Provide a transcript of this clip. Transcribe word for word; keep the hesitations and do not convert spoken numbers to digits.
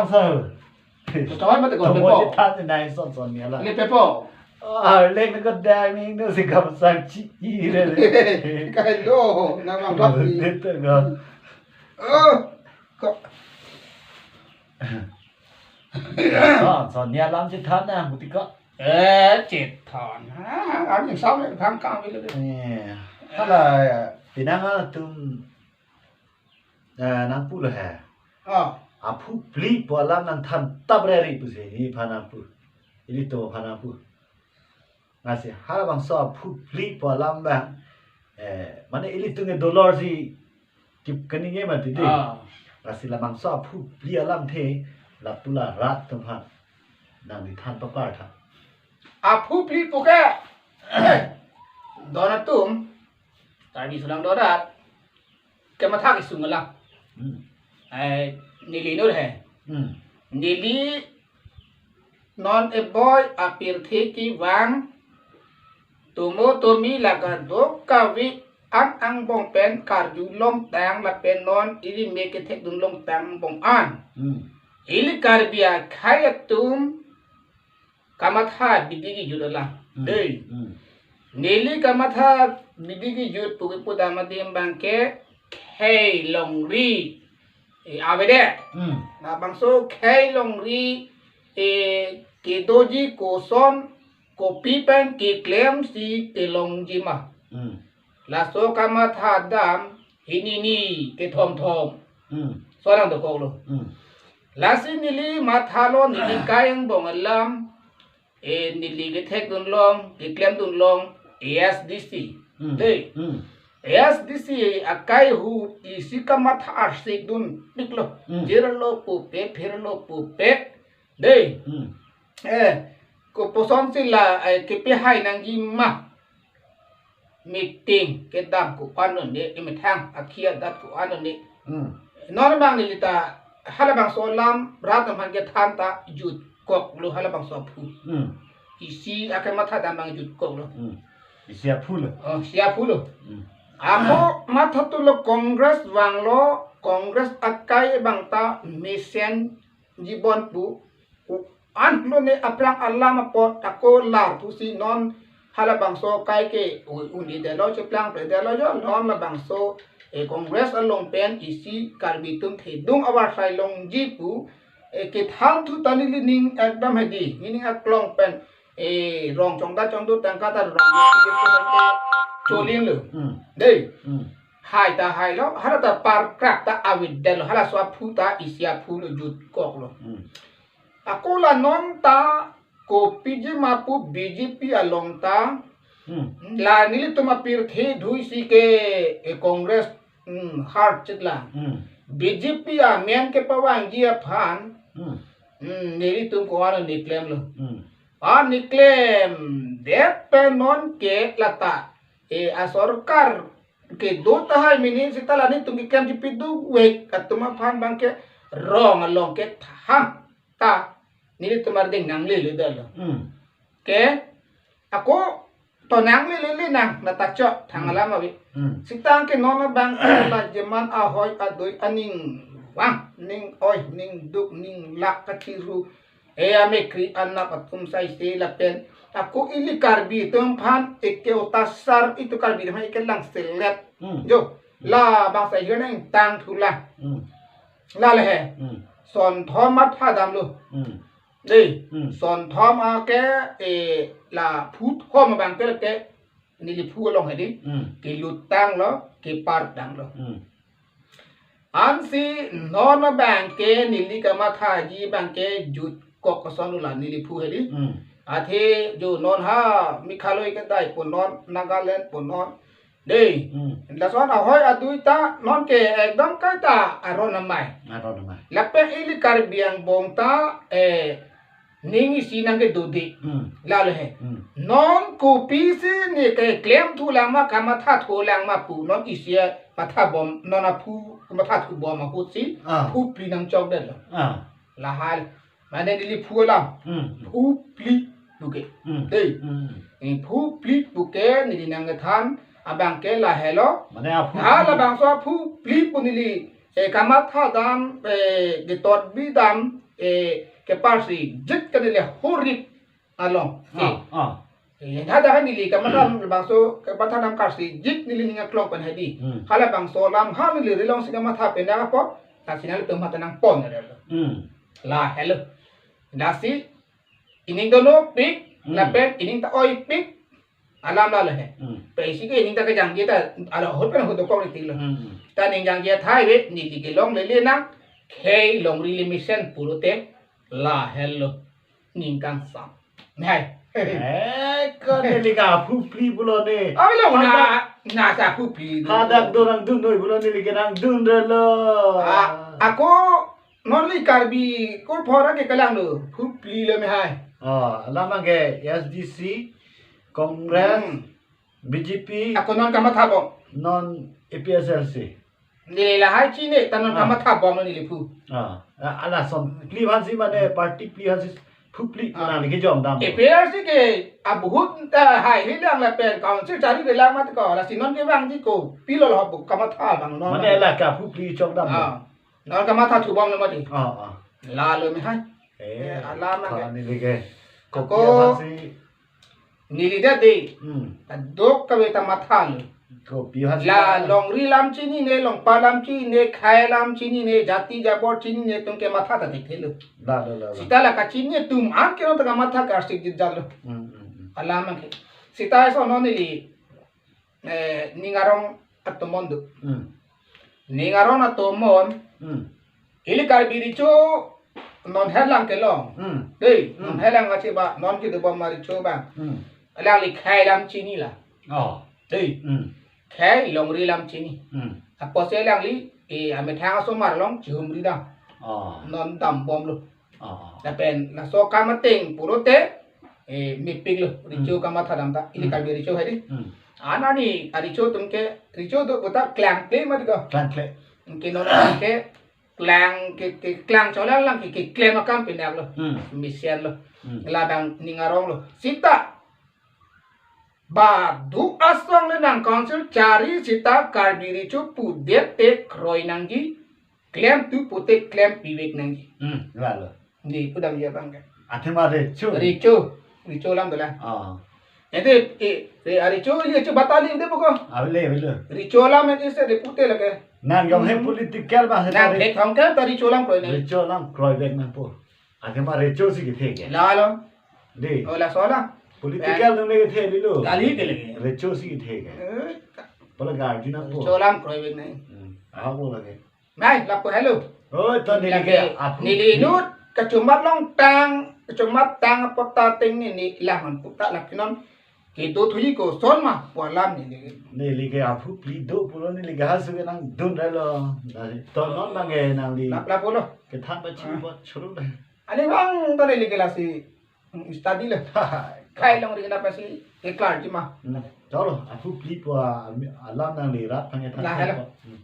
Sir. Betul, betul, betul. Tomo chethan nai son son ni ala. Ini pepo. Ah, lek na ko dai ni no si kam sang chi i re. Kai lo, na bang bak ni. Dito ko. Oh, kok. Son son ni alam chethan na, buti ko. Eh, chethan. Ah, ang yang sabi, kang kang bilo. Eh, hala, pinang atum, eh, nangpulo he. Oh. Aphu phli pu alam nangthan tap reri pusi, ni phan nangpu. Ilitum phan nangpu. Lasi halabangso aphu phli pu alam bang, eh, mane ilitum ke dollar si kip kening e mati dei. Ah. Lasi labangso aphu phli alamthe lapu la rat atum aphan nangli than papar tha. Aphu phli pu ke, don atum, Karbi sulang dorat, kematha kesung alam. Hmm. Ai, neli nur he. Hmm. Neli non eboi apirthe kevang, tomo tomi la kadokave an angbong pen karjulongtang lapen non ili me kethekdunlongtang angbong an. Hmm. Ili Karbi akhei atum kamatha bidi kejut alam. Hmm. Dei. Hmm. Neli kamatha bidi kejut pu kepudam adim bangke khei longri, eh, avedet. Hmm. Labangso khei longri, eh, kedoji koson kopi pen keklemsi kelongji ma. Hmm. Laso kamatha dam hini ni kethom thom. Hmm. Sonang dokoklo. Hmm. Lasi neli mathalo, neli kai angbong alam, eh, neli kethekdunlong, keklemdunlong, A S D C. Hmm. Dei. Hmm. A S D C akai ahut isi kamatha arsikdunpiklo. Hmm. Jirlo pupe, phirlo pupe. Dei. Hmm. Eh, kopuson si la, eh, kepehai nangji ma. Meeting kedam ko-an lo ne, emethang akhi adat ko-an lo ne. Hmm. Non bang neli ta halabangso alam rat atum aphan kethan ta jutkoklo halabangso aphu. Hmm. Isi akai matha dam bang jutkoklo. Hmm. Isi aphu lo. Oh, isi aphu lo. Hmm. Ako matha tulo Congress vanglo, Congress akai bang ta mesenji bon pu. Ko-an lo ne aphrang alam apot ako lar pusi non halabangso akai ke u-, un-edetlo, cheplang pe-edetlo jo, non labangso, eh, Congress along pen isi Karbi atum thedung avarsai longji pu, eh, kethan thu ta neli ning ekdam hedi, neli ning aklong pen, eh, rong chongda chongdu tangka ta rong choling lo. Hmm. Dei. Hmm. Hai ta hailo, hala ta parkrak ta avedetlo, halaso aphu ta isi aphu lo, jutkoklo. Hmm. Ako la non ta kopiji ma pu B J P along ta. Hmm. La nelitum apirthe dui si ke, eh, Congress, hmm, hard chit la. Hmm. B J P amen kepavangji aphan. Hmm. Hmm, nelitum ko-an lo ne klemlo. Hmm. An ne klemdet pen non ke la ta, eh, asorkar kedo tahai mini seta la nelitum keklemji piduk vek atum aphan bangke rong along kethang ta nelitum ardeng nanglele detlo. Hmm. Ke ako to nanglele nang na ta chok thang Hmm. alam ave. Hmm. Seta ke non abang la jeman ahoi adoi aning vang, ning oi, ning duk, ning lak kachiru. Eh, amekkri anap atum sai se lapen ako ili Karbi atum aphan eke otasar itum Karbi atum aphan eke langselet. Hmm. Jo, Hmm. labangso ahirneng tang thu la. Hmm. La le he. Hmm. Son thom matha damlo. Hmm. Dei, Hmm. son thom ake, eh, la phu thom abang ke ke neli phu along hedi. Hmm. Kelutanglo, kepardanglo. Hmm. Ansi non abang ke neli kamathaji abang ke jutkok ason lo la neli phu hedi. Hmm. Athe jo non ha Meghalaya kedai punon, Nagaland punon. Dei. Hmm. Lason ahoi adui ta non ke ekdom kaita aron amei. Aron amei. Lapen ili Karbi angbong ta, eh, ning isi nangkedodek. Hmm. Lalo he. Hmm. Non kopisi ne keklem thulang ma, kamatha thulang ma pu non isi matha bom, non aphu matha thu bom ahut si Ah. phu phli nangchokdetlo. Ah. Lahai. Mane neli phu alam. Hmm. Phu phli pu ke. Hmm. Dei. Hmm. Eh, phu phli pu ke neli nangkethan abang ke lahelo. Mane aphu Ha, phli. labangso aphu phli pu neli Eh, kamatha dam, eh, ketot bidam, eh, keparsi jit ke neli horip along. Ah, ah. Eh, hadak neli kamatha bangso, kamatha dam karsi jit neli ning aklong pen hedi. Hmm. Halabangso alam ha neli rilong si kamatha pen dak apot, lasi nanglitum matha nangpon ri lo. Hmm. Lahelo. Lasi ining dono pik, Hmm. lapen ining ta-oi pik, alam lalo he. Hmm. Pe isi ke ining ta kejangje ta, ala hot pen hot dokok riti lo. Hmm. Ta ning jangje thai ve, neli kelongle le nang, khei longri le mesen pulote, lahelo, ning kangsam. Hai. Eh, ko neli ke aphu phli pulo ne. Abi lo na, Hadak. na sa aphu phli. Hadak do nangdun noi pulo neli ke nangdun ri lo. Ah, ako non neli Karbi kurphor ke kelang lo, aphu phli lo me hai. Oh, alam ke A S D C, Congress, Hmm. B J P, Ako non kamatha bom. non A P H L C. Neli lahai chini, ta non Ah. kamatha bom neli phu. Ah, ah, ala son phli aphansi mane party phli aphansi aphu phli Ah. puna neli kejong dam. A P H L C ke abahut ta hai hilang lapen council chari belang mat ko, lasi non kevangji ko, pilo lo bu kamatha bang non. Mane la ke aphu phli chok dam. Ah. Non kamatha thu bom lo mati. Ah, ah. Lalo me hai. Eh, Eh, alam ke. Neli ke. Ako Kopi aphansi. Neli dak de. Hmm. Adok kave ta matha lo. Kopi aphansi La la. longri alam chinine, longpa alam chinine, khei alam chinine, jati jabor chinine, atum ke matha ta thekthe lo. La, la, la, la. Sita la kachini atum an ke non ta kamatha karsik jit jalo. Hmm, hmm, hmm. Alam ke. Sita eso non neli, eh, ning arong atomon do. Hmm. Ning arong atomon. Hmm. Ili Karbi Recho non helang kelong. Hmm. Dei, non Hmm. helang kachi ba, non kedo bom ma Recho ba. Hmm. Alangli khei alam chini la. Oh. Dei. Hmm. Khei longri alam chini. Hmm. Apotsi alangli, eh, amethang asomar along chihumri dam. Oh. Non dam bom lo. Oh. Lapen laso akam ateng pulote, eh, mepik lo, Recho Hmm. kamatha dam ta, ili Hmm. Karbi Recho hai dei. Hmm. Anani, a Recho atum ke, Recho do puta klangkle mati ko. Klangkle. Ke non ke klang ke, ke klang cholang lang ke, keklem akam pinak lo. Hmm. Mesen lo. Hmm. Labang ning arong lo. Sita. Ba do asong le nang council chari sita Karbi Recho pudet te kroi nangji, klemtu pute klem pivek nangji. Hmm, lalo. Ni pudam ya bang ke. Athema Recho. Recho. Recho alam dola. Ah. Ede, e, e, a Recho ili Recho batali de poko. Avele, avele. Recho alam en ise de pute lake. Nang jong he Hmm. political ba he Nang tari. thek thong ke ta Recho alam kroi nang. Recho alam kroivek nangpo. Athema Recho si kethe ke. Lalo. Dei. Oh, laso alam. Political Eh. nang le kethe lilo. Kali ke lagi. Recho si kethe ke. Eh, ka- Pala gardi nangpo. Recho alam kroivek nang. Hmm. Ahok lo lake. Nai, lapu hello. Oh, to neli Lake, ke aphu. neli inut, kachomat longtang, kachomat tang apot ta ateng neli lahan puta lakinon. Kedo thuji koson ma, pu alam neli. Neli ke aphu phli do pulo neli ke hasu ke nangdun ri lo. Nai, to non bang ke nangli. Lap, lapu lo. Kethan pa chi Ah. bot churu dah. Ani bang to neli ke lasi, mm, study lo. Khei longri kenapa si, ke klar ji ma. Hmm. Chalo, aphu phli pu a, alam nangli rat phange than Lah, hello. Hmm.